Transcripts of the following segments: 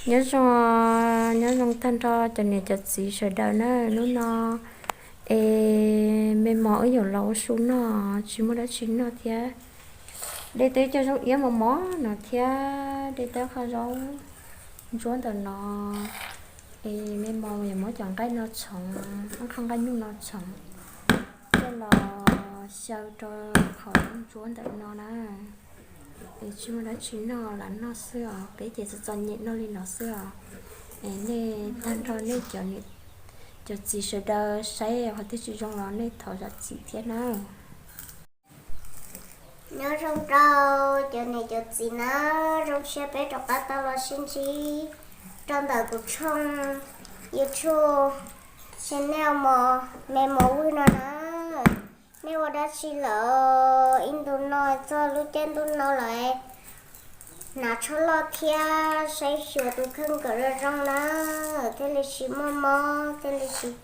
Nyob zoo, nyob zoo tag nrho cov niam cov txiv sawv daws na. Hnub no es me mos wb yuav los ua su noj, tsis muaj dab tsi noj thiab. De tau ib co zaub iab mos mos no thiab de tau qho zaub ntsuab ntawm no. Es me mos yuav muab cov nqaij no txhoov, qho nqaij nyuj no txhoov, coj los xyaw rau qhov zaub ntsuab ntawm no na. Es tsis muaj dab tsi noj, lam noj xwb os, peb ces txom txom nyem noj li no xwb os. Es nej tag nrho nej cov txiv sawv daws saib qhov twg tsis zoo los nej thov zam txim thiab na. Nyob zoo rau cov niam cov txiv na, zoo siab peb rov qab tau los sib ntsib rau ntawm kuv tshooj YouTube channel me mos vwj no na. Nej ua dab tsi lawm? Ib ntu no txog lub caij ntuj no lawm, hnav tsho loj thiab saib xyuas tus kheej kom zoo zoo na, thiaj li tsis muaj mob, thiaj li tsis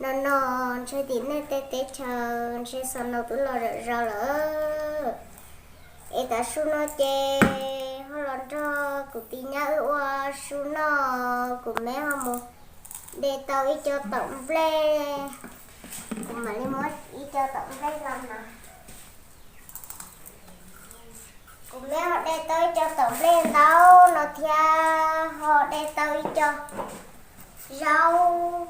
no no. Ntshe tim nej tej teb chaws ntshe snow twb los zom zaws lawm. Es tav su no ces ho los nrog kuv tij nyab wb ua su noj, kuv me ho mus de tau ib co taum nplej, kuv mam li muab ib co taum nplej los na. Kuv me ho de tau ib co taum nplej ntau no thiab ho de tau ib co zaub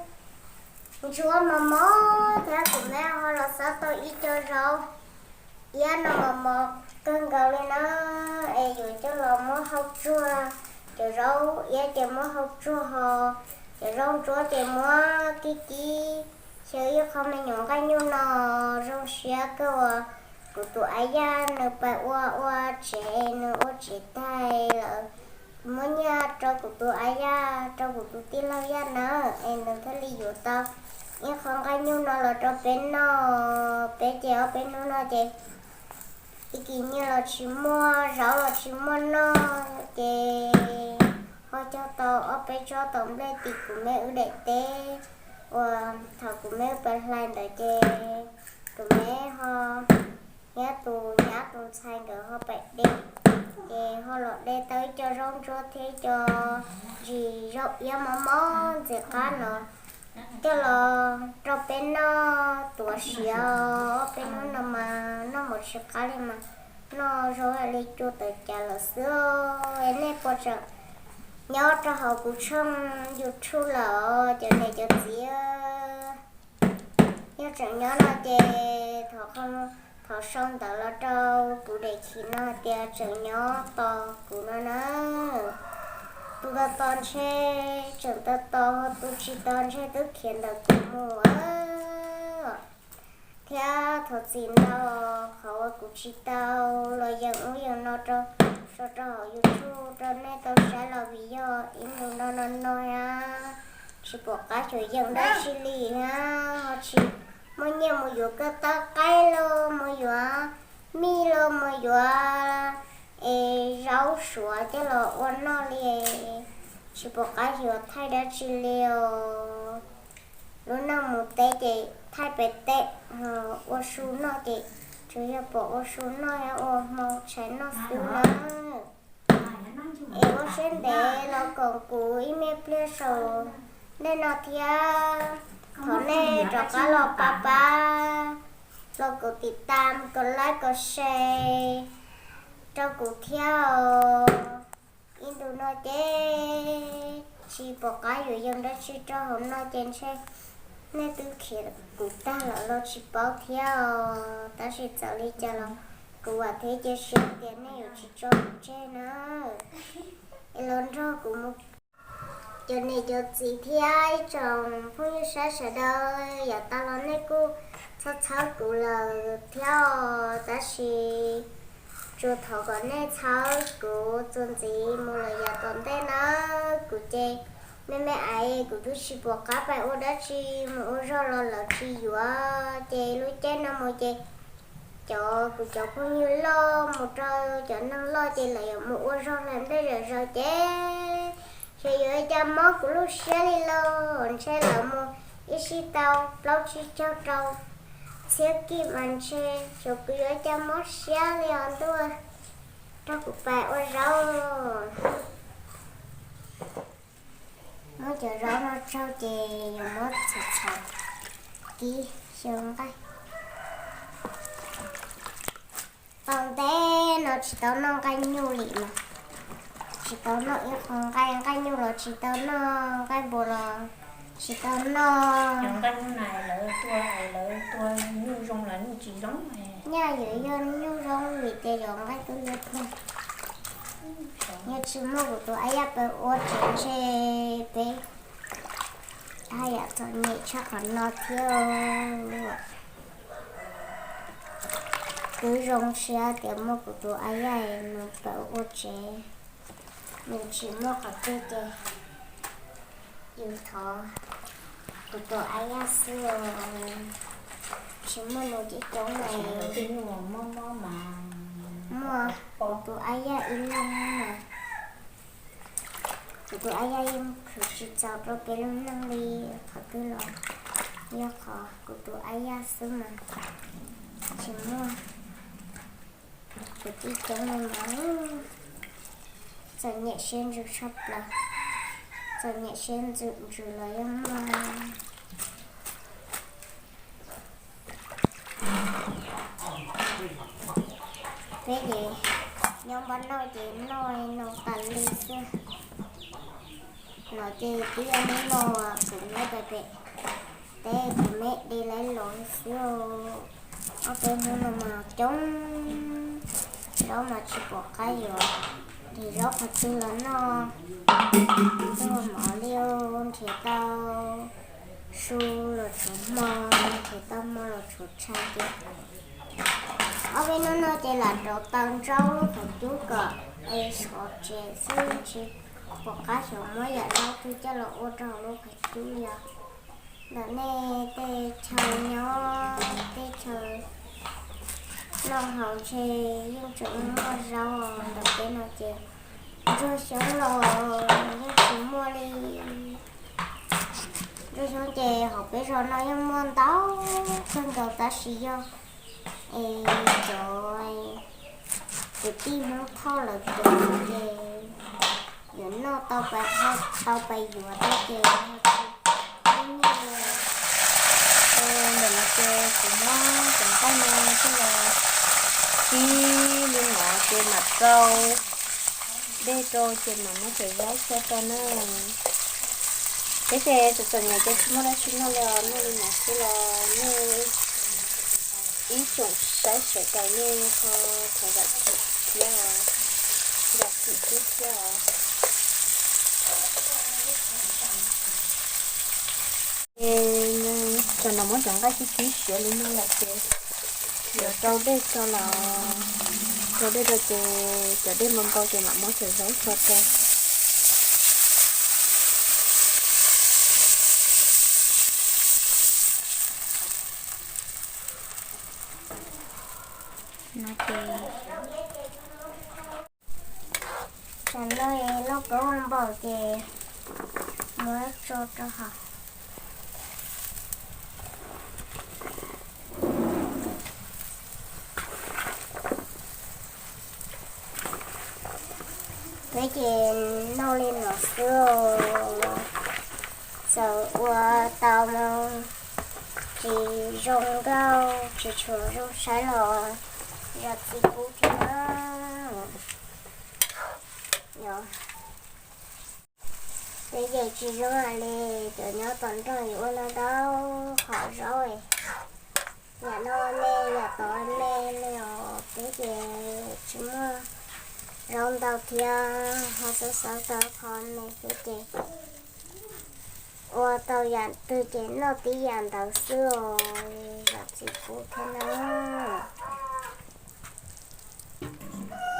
ntsuab mos mos thiab kuv me ho los xob tau ib co zaub iab no mos mos kawg nkaus li na. Es yuav coj los muab hau tsuag, cov zaub iab ces muab hau tsuag ho cov zaub ntsuab ces muab kib kib xyaw ib qho me nyuam nqaij nyuj no. Zoo siab kawg uas kuv tus a yaj nws pais ua ua tsev, nws ua tsev tag lawm, muab nyiaj rau kuv tus a yaj, rau kuv tus tij laug yaj na, es nws thiaj li yuav tau ib qho nqaij nyuj no los rau peb noj. Peb ces ob peb hnub no ces ib kis nyiaj los tsis muaj, zaub los tsis muaj noj, ces ho cog tau ob peb tsob taum nplej tim kuv me wb daim teb uas thaum kuv me wb pais hlais ntawd ces tus me ho thiab tus nyab tus ntxhais nkawd ho pais de, ces ho los de tau ib co zaub ntsuab thiab ib co ntsis zaub iab mos mos ntxim qab no coj los rau peb noj tuav siav. Ob peb hnub no mas noj mus tsis qab li mas noj zoo li cua tawm cas lawm xwb. Nej puas tseem nyob rau hauv kuv tshooj YouTube lawm cov niam cov txiv? Yog tseem nyob no ces thov sau ntawv los rau kuv daim khim no hais tias tseem nyob tos kuv no na. Tus tos tos ntshe tseem tos tos, tus tsis tos ntshe twb khiav ntawm kuv mus. Thiab thov txim ntau qhov uas kuv tsis tau los yees ub yees no rau, tso rau hauv YouTube rau nej tau saib los vim yog ib ntus no no no thiab tsis pom qab xyuas yees dab tsi li thiab ho tsis muaj nyiaj mus yuav koj tab qaib los mus yuav mij los mus yuav es zaub suav coj los ua noj li, tsis pom qab yuav thaij dab tsi li os. Lub neej mus teb ces thaij pem teb, ua su noj ces tsuas yog pom ua su noj thiab ua hmo tshais noj xwb na. Es ua siab ntev los koom kuv ib me pliag saum ntej no thiab. Thov nej rov qab los pab pab, los koom tiv tam, koom like, koom share rau kuv thiab os. Ib ntus no ces tsis pom qab yuav yees dab tsi rau hauv no ces ntshe nej twb khiav kuv tag lawm los tsis paub thiab os. Tab sis txawm li cas los kuv vam thiab cia siab tias nej yuav tsis tso kuv tseg na. Es los nrog kuv mus, cov niam cov txiv thiab ib tsoom phooj ywg sawv daws, yav tas los nej kuj txhawb txhawb kuv lawm thiab os. Tab sis tsuas thov kom nej txhawb kuv txuas ntxiv mus lawm yav tom ntej na. Kuv ces me me aiv, kuv twb tsis pom qab pais ua dab tsi, mus ua zog los lawv tsis yuav, ces lub caij no mus ces cov, kuv cov phooj ywg loj mus rau cov neeg loj ces lawv yuav mus ua zog hlais nplej zom zaws ces xyov yuav ua cas mob kuv lub siab li los ntshe lawv mus ib sij tau plaub tsib caug rau txhiab kij mas ntshe xyov kuv yuav ua cas mob siab li os ntuj. Rau kuv pais ua zaub. Cov zaub no tsaug ces yuav muab txhoov txhoov kib xyaw nqaij. Tau ntev no tsis tau noj nqaij nyuj li no, tsis tau noj ib qho nqaij, nqaij nyuj los tsis tau noj, nqaij npua los tsis tau noj. Nqaij nyuj na lawv tua, lawv tua nyuj zoo los nyuj tsis zoo. Nyaj yuav yog nyuj zoo vim tias yuav nqaij tub liab ploog. Yog tsis muaj kuv tus a yaj pab ua tsev ntshe peb haj yam txom nyem tshaj qhov no thiab. Twb zoo siab tias muaj kuv tus a yaj nws pab ua tsev, nws tsis muaj qhov twg ces yus thov kuv tus a yaj xwb, tsis muaj nws coob coob li. Muaj kuv tus a yaj ib leeg mas, kuv tus a yaj yeej khwv tsis txaus rau peb lub neej li qhov twg los yog qhov kuv tus a yaj xwb mas, tsis muaj kuv coob coob li mas. Txom nyem siab ntsws tshaj plaws, txom nyem siab ntsws ntsws los yeej muaj. Peb ces nyob npab noj ces noj li no tas li xwb. No ces twb yog hnub no kuv nyob pem pem teb kuv me de laiv los xwb. Ob peb hnub no mas coob, zaub mas tsis pom qab yuav, nrhiav zaub qhov twg los noj tuag mov li, nrhiav tau su los tshuav hmo, nrhiav tau hmo los tshuav tsha ces ob peb hnub no ces lam rauv taws ntsaub lub qhov cub kom es sov tsev xwb, tsis pom qab xyov muab yam zaub twg coj los ua rau hauv lub qhov cub. Yog ntawm nej tej chaw nyob, tej chaw noj haus ntshe yeej tseem muaj zaub, ntawm peb no ces ntsuag xyoob los yeej tsis muaj li. Ntsuag xyoob ces hauv peb zos no yeej muaj ntau kawg nkaus tab sis yog es cov kwv tij Hmoob Thoj lawv tuav ces yuav noj tau pais, tau pais yuav thiab ces ntawm no ces kuv muab cov nqaij no coj los kib li no ces mam rau dej rau ces mam muab cov zaub xyaw rau na. Peb ces txom txom nyem ces tsis muaj dab tsi noj li os, noj li no xwb los noj ib tsoom saib sawv daws nej ho thov zam txim thiab, zam txim pub thiab os. Ces tam no muab cov nqaij kib kib siav li no lawm ces yuav rau dej rau lawm, rau dej rau ces cov dej npau npau ces mam muab cov zaub tso rau. No ces tam no lauj kaub npaum ces muab tso rau hauv. Peb ces noj li no xwb, txawm ua tau mus tsis zoo nkauj tsis tshua zoo saib los zam txim pub thiab na. Peb ces tsis zoo li cov nyob tom nroog yuav ua ntau ntau qhov zaub, yam no me yam tod me li os, peb ces tsis muaj zaub ntau thiab ho xav xav tau qhov me xwb ces ua tau yam twg ces noj tib yam ntawd xwb os, zam txim pub thiab na.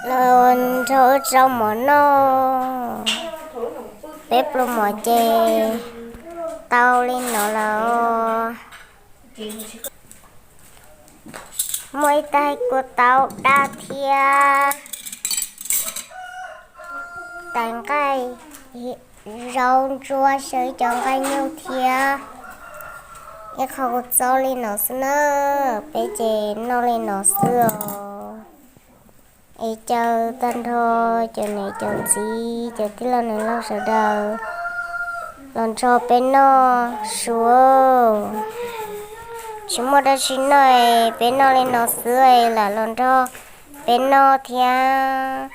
Los nrog wb rau mov noj, peb pluas mov ces tau li no lawm. Muaj ib tais kua tau daj thiab tais nqaij, zaub ntsuab xyaw cov nqaij nyuj thiab ib qho kua txob li no xwb na. Peb ces noj li no xwb os. Es caw tag nrho cov niam cov txiv cov tij laug niam laug sawv daws Los nrog peb noj su. Tsis muaj dab tsi noj, peb noj li no xwb, lam los nrog peb noj thiab.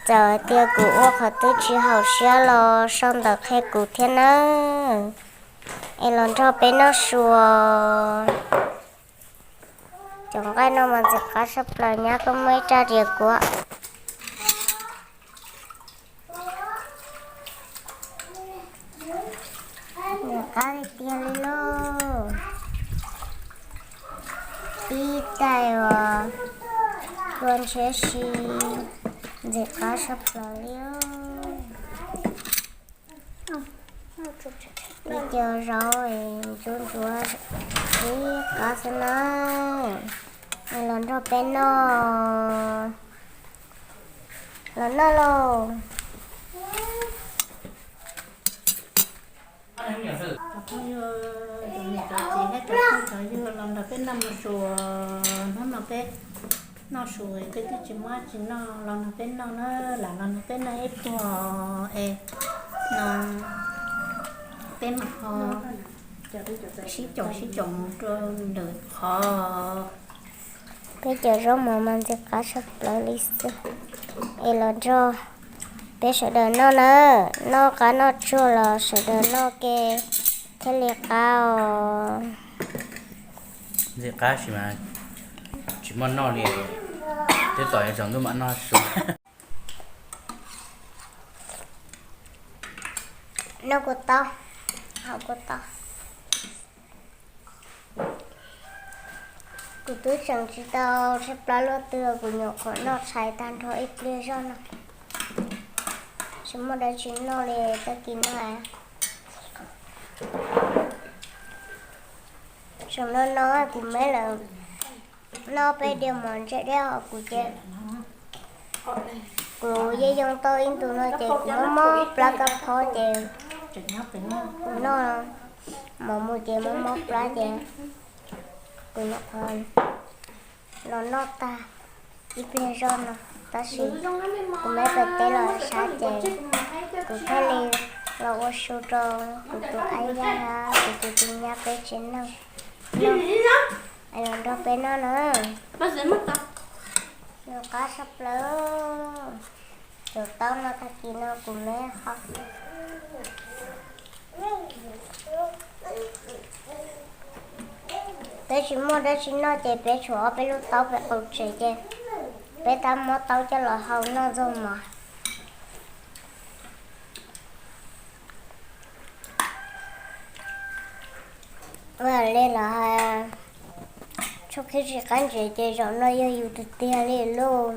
Txawm hais tias kuv ua qhov twg tsis haum siab los sau ntawv qhia kuv thiab nawb. Es los nrog peb noj su. Cov nqaij no mas ntxim qab tshaj plaws, nyab koj muaj ib raj riam kuv. Ntxim qab tiag tiag li lauj. Ib daim uas tua ntshiab si, ntxim qab tshaj plaws li. Ib co zaub ntsuab ntsuab, ntxim qab xwb na. Los nrog peb noj, los noj lauj. Cov phooj ywg, cov niam cov txiv thiab cov phooj cov ywg, los nrog peb noj mus su. Hnub no peb noj su, peb twb tsis muaj tsis noj, los nrog peb noj na, lam los nrog peb noj ib pluag es no peb mam ho sib caum sib caum mus rau lwm qhov. Peb cov zaub mov mas ntxim qab tshaj plaws li xwb. Es los nrog peb sawv daws noj na, noj qab noj tsuag los sawv daws noj ke thiaj li qab os. Ntxim qab sis mas tsis muaj noj li, twb tos yuav tsaus ntuj mam noj su. Noj kuv taub, haus kuv taub. Kuv twb tseem tsis tau tshaib plab luaj twg, kuv nyuam qhuav noj tshais tag nrho ib pliag zog no. Tsis muaj dab tsi noj li, tag kis no. Tseem no no kuv me lawm, noj peb diav mov ntse deb hos kuv ces kuv yeej yoo tau ib ntus no ces kuv mob mob plab kab phob ces kuv noj mov mus ces mob mob plab ces kuv nyuam qhuav los noj tag ib pliag zog no, tab sis kuv me pem teb los sab ces kuv thiaj li los ua su rau kuv tus aib yaj, kuv tus tij nyab peb tsev neeg noj. Es los nrog peb noj na. Nws qab tshaj plaws. Cov taub no tag kis no kuv me ho. Peb tsis muaj dab tsi noj ces peb tshuav ob peb lub taub pem qaum tsev ces peb tab muab taub coj los hau noj ntxuag mov. Ua li los hais, tshuaj qhib tsis qab ntsev ces zaum no yog yus tiag tiag li lauj.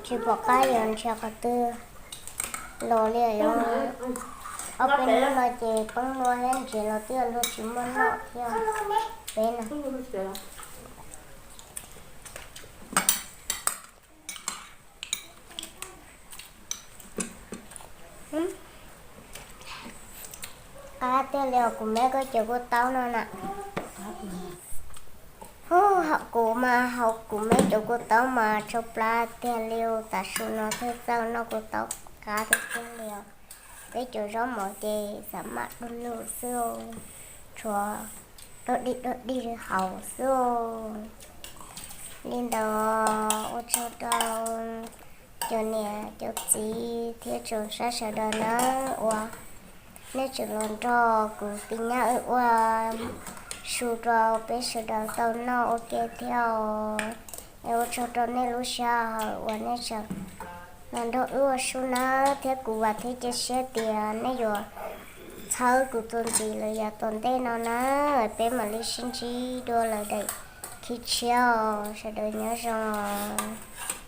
Tsis pom qab yuav nrhiav qhov twg los li os. Ob peb hnub no ces poob nua thiab ntsev los twb luag tsis muaj noj thiab peb no. Qab tiag li os, kuv me koj cov kuv taub no na. Hu, kuv mas haus kuv me cov kuv taub mas tsau plab tiag li os, tav su no thiaj txawj noj kuv taub qab tiag tiag li os. Peb cov zaub mov ces xav mam du lug xwb, tshuav dog dig dog dig haus xwb. Li ntawd ua tsaug rau cov niam cov txiv thiab tsoom saib sawv daws na, uas nej tseem los nrog kuv tij nyab wb ua su rau peb sawv daws tau noj ua ke thiab os. Es ua tsaug rau nej lub sij hawm uas nej tseem los nrog wb ua su na, thiab kuv vam thiab cia siab tias nej yuav txhawb kuv txuas ntxiv lawm yav tom ntej no na. Peb mam li sib ntsib dua lawm daim khib tshiab os, sawv daws nyob zoo os.